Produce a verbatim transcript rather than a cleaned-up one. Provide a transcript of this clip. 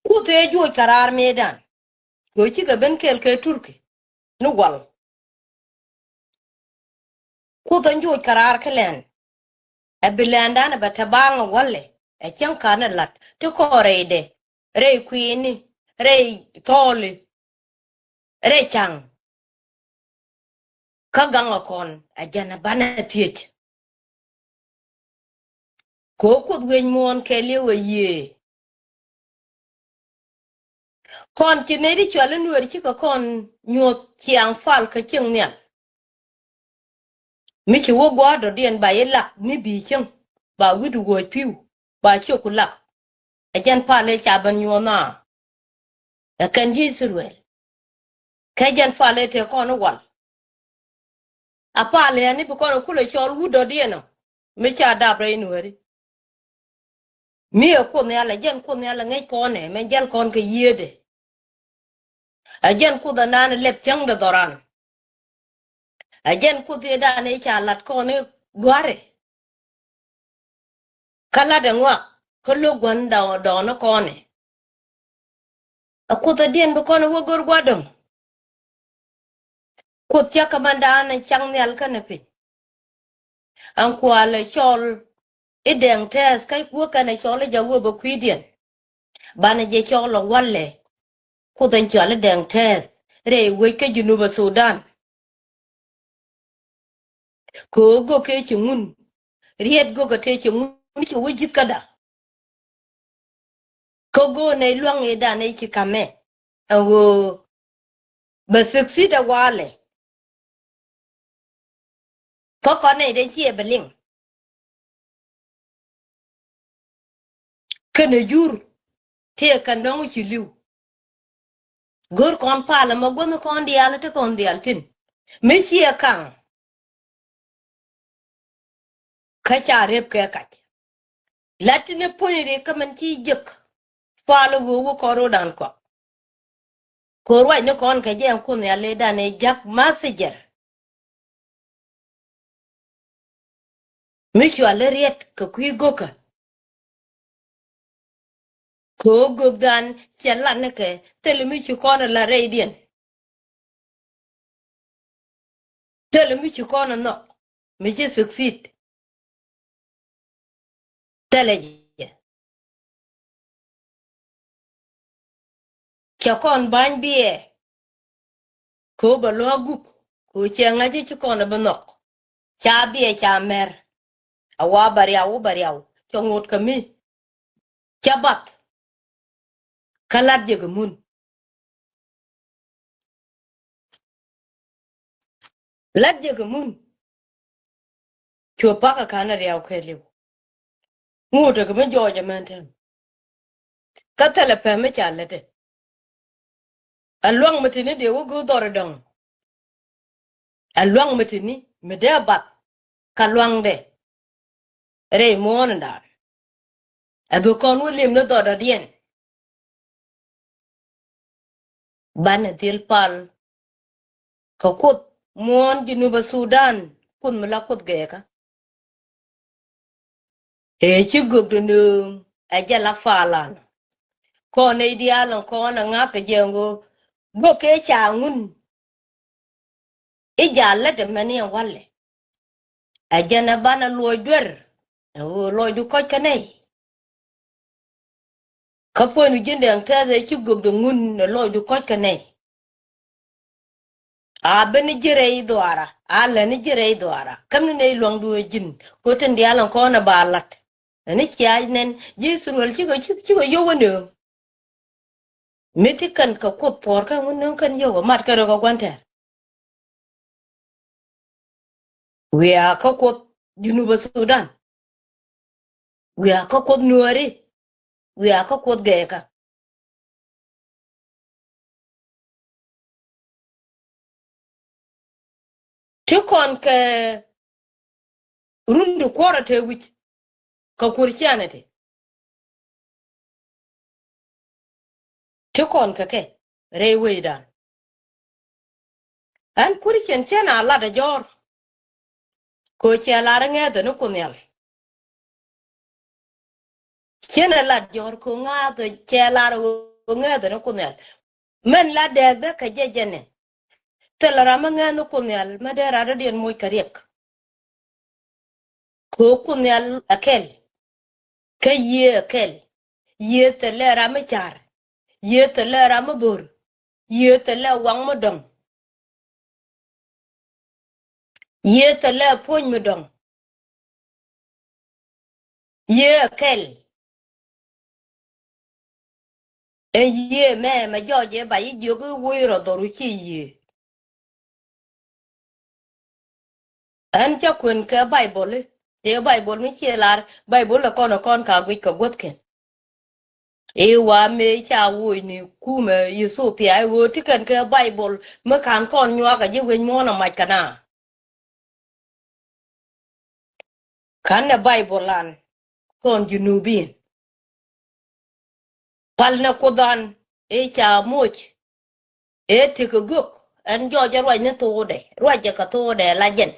Kuoth ëë juɔc kɛ raar mëëdan. Kɛ ɣöö cikɛ ben kɛɛl kɛ Turki ni wal. Kuoth ɛ juɔc kɛ raar kɛ lɛn. Ɛ bi lɛndan ɛ bɛ te baaŋ ɛ walɛ. Ɛ cäŋ ka̱n ɛ la̱t ti kɔn rɛydɛ, rɛy kui̱ni, rɛy thɔɔli, rɛy ca̱ŋ. Kä gaŋ ɛ kɔn ɛ jɛn ɛ banɛ thiec. Kɛ ɣöö Kuoth wec muɔ̱ɔ̱n kɛɛliw ɛ yiëë. Kɔn ci nɛy ti cɔal i̱ Nuɛɛr cikɛ kɔn nyuɔ̱th ciaŋ pal kä cieŋ nhial. Mi ci wä gua̱a̱r dɔ̱diɛn ba i̱ lak mi bi̱i̱ cieŋ, ba wi̱cdu wuɔ̱c pi̱w, ba ciöku lak. Ɛ jɛn pal ëë ca ben nyuɔ̱th naath. Ɛ kɛn ji̱ Ithɛrɛl. Kä jɛn pal ëë tëë kɔn i̱ wal. A pal ëë ni bi kɔn i̱ kulɛ cɔl wut dɔ̱diɛn ɔ. Mi ca dap rɛy Nuɛɛri. Mi ɛ Kuoth Nhial, ɛ jɛn Kuoth Nhial ɛ ŋäc kɔn ɛ, mɛ jäl kɔn kɛ yiëëdɛ. Ɛ jɛn Kuoth ɛ naan lɛp cäŋdɛ dhɔran. Ɛ jɛn Kuoth ëëdan ëë ca la̱t kɔn i̱ gɔ̱a̱rɛ. Kä la̱tdɛ ŋɔak, kä lo̱k gua̱n dɔɔn, dɔɔn ni kɔn ɛ. Ɛ Kuoth ɛ diɛn bi kɔn ɛ wä go̱r gua̱däm. Kuoth cä kä mɛndan ɛ caŋ nhial kɛnɛ piny. Ɛn kualɛ cɔl i̱ Dɛŋ Tɛɛth kä wä kɛnɛ cɔl i̱ Ja̱ wä bä kui̱diɛn. Banɛ jɛ cɔl ɛ walɛ. Kuoth ɛn cɔal i̱ Dɛŋ Tɛɛth rɛy wec kä Junubä Thudan. Kɛ ɣöö gök ëë ci ŋun. Riet gök ɛ tëë ci ŋun ci wä ji̱th käda. Kä go̱o̱r nɛy lua̱ŋ ëëdan ëë ci ka̱mɛ. Ɛ ɣöö bɛ succeed ɛ walɛ. Kä kɔn nɛy dee ciɛ bɛ liŋ. Kɛnɛ jur tëë kɛn dɔ̱ŋ ci li̱w. Go̱r kɔn pal ɛmɛ guänh kɔn diaal te kɔn diaal thi̱n. Mi ciɛ kaŋ. Kä ca rep kɛ kac. La̱t ti ni puɔ̱ny ri kä min ci jek. Pal ɣöö wä kɔn ro̱dan kɔk. Kɛ ruacni kɔn kɛ jɛ ɛn Kuoth Nhial ëëdan ëë ja̱k messenger. Mi cɔal i̱ Riet kɛ kui̱ gökä. Kɛ ɣöö gökdan cɛ lat ni kɛ thilɛ mi ci kɔn ɛ la̱t rɛydiɛn. Thilɛ mi ci kɔn ɛ nhɔk mi ci succeed. Thilɛ jɛ. Cɛ kɔn ba̱ny biɛɛ. Kɛ ɣöö bɛ lua̱k guk kɛ ɣöö cɛ ŋa̱c i̱ ci kɔn ɛ bi nhɔk. Ca biɛɛ ca mɛr. A wa bɛ riaw wä bɛ riaw cɛ ŋot kɛ mi. Cɛ bath. Kä la̱t jɛ kɛ mun. La̱t jɛ kɛ mun. Cuɛ pakä ka̱n a riaw kɛ liw. Ŋot ɛ kɛ mi jɔɔc ɛmɛn tɛm. Kä thilɛ pɛm mi ca lätdɛ. Ɛ luaŋ mi tini dee wä go̱o̱r dhɔr idɔŋ. Ɛ luaŋ mi tini mi dee bath. Kä luaŋdɛ rɛy muɔ̱ɔ̱n in da̱a̱n. Ɛ bi kɔn wä lim ni dhɔr dɔ̱diɛn. Banɛ dhil pal. Kɛ Kuoth muɔ̱ɔ̱n Junubä Thudan, Kuoth mi la Kuoth gɛɛkä. Ëë ci gökdɛ nööŋ ɛ jɛ la palan. Kɔn nɛy diaal in kɔn ɛ ŋa̱th kɛ jɛ ŋö göök kɛ ca ŋun. I̱ jal lät ɛmɛni ɛn walɛ. Ɛ jɛn ɛ banɛ luɔc duer. Ɛ ɣöö lɔcdu kɔc kä nɛy. Kä puɔ̱nydu ji̱n Dɛŋ Tɛɛth ëë ci gökdɛ ŋun ɛ lɔcdu kɔc kä nɛy. A ben ni ji̱ rɛy dhuaara, a lät ni ji̱ rɛy dhuaara. Käm ni nɛy luaŋdu ɛ ji̱n, kɛ ɣöö tin diaal ɛn kɔn ɛ ba la̱t. Ɛn ni cia nɛn, ji̱ Ithɛrɛl cikɛ, cikɛ, cikɛ yio̱w wä nööŋ. Mi ti kɛn kɛ Kuoth puɔ̱ɔ̱r kɛn wä nööŋ kɛn yio̱w ɛ mat kɛn rɔ kɛ gua̱n tɛɛr. Wiaa kä Kuoth Junubä Thudan. Wiaa kä Kuoth Nuääri. Wiaa kä Kuoth gɛɛkä. Ti kɔn kɛ run ti kuɔrɛ te wi̱c kɛ Christianity. Ti kɔn kɛ kɛ rɛy wecdan. Ɛn Christian cɛn a lat ɛ jɔ̱ɔ̱r. Kɛ ɣöö cɛ lar ɛ ŋɛ̈th ɛ ni Kuoth Nhial. Cɛn ɛ lat jɔ̱ɔ̱r kɛ ɣöö ŋa̱th ɛ cɛ lar ɛ ɣöö kɛ ŋääthɛ ni Kuoth Nhial. Mɛn la dɛɛth bä kɛ jɛ jɛnɛ. Thilɛ ram mi ŋääth ni Kuoth Nhial mi dee ram dɔ̱diɛn moc kɛ riɛk. Kɛ Kuoth Nhial ɛ kɛl. Kä Yiëë ɛ kɛl. Yiëë thilɛ ram mi ca̱r. Yiëë thilɛ ram mi bo̱r. Yiëë thilɛ waŋ mi dɔ̱ŋ. Yiëë thilɛ puɔ̱ny mi dɔ̱ŋ. Yiëë ɛ kɛl. Ɛ yiëë mɛ mɛ jɔɔc ɛ ba ji̱ jiök i̱ woc rɔ dhɔru ci yiëë. Ɣän cä kuën kɛ Baibol i̱ tëë Baibol mi ciɛ lar Baibol ɛ kɔn ɛ kɔn ka guic kɛ guäthkɛn. I̱ wa mëë ca woc ni kumɛ Ethiopia i̱ ɣöö ti kɛn kɛ Baibol mi ka̱n kɔn nyuak ɛ ji̱ wec muɔ̱ɔ̱n ɛ mac kɛ na. Ka̱n ɛ Baibol an kɔn Junubin. Pal nɛ Kuoth an ëë ca moc ëë tekɛ gök ɛn jɔɔcɛ ruac ni thoodɛ ruacɛ kɛ thoodɛ la jɛn.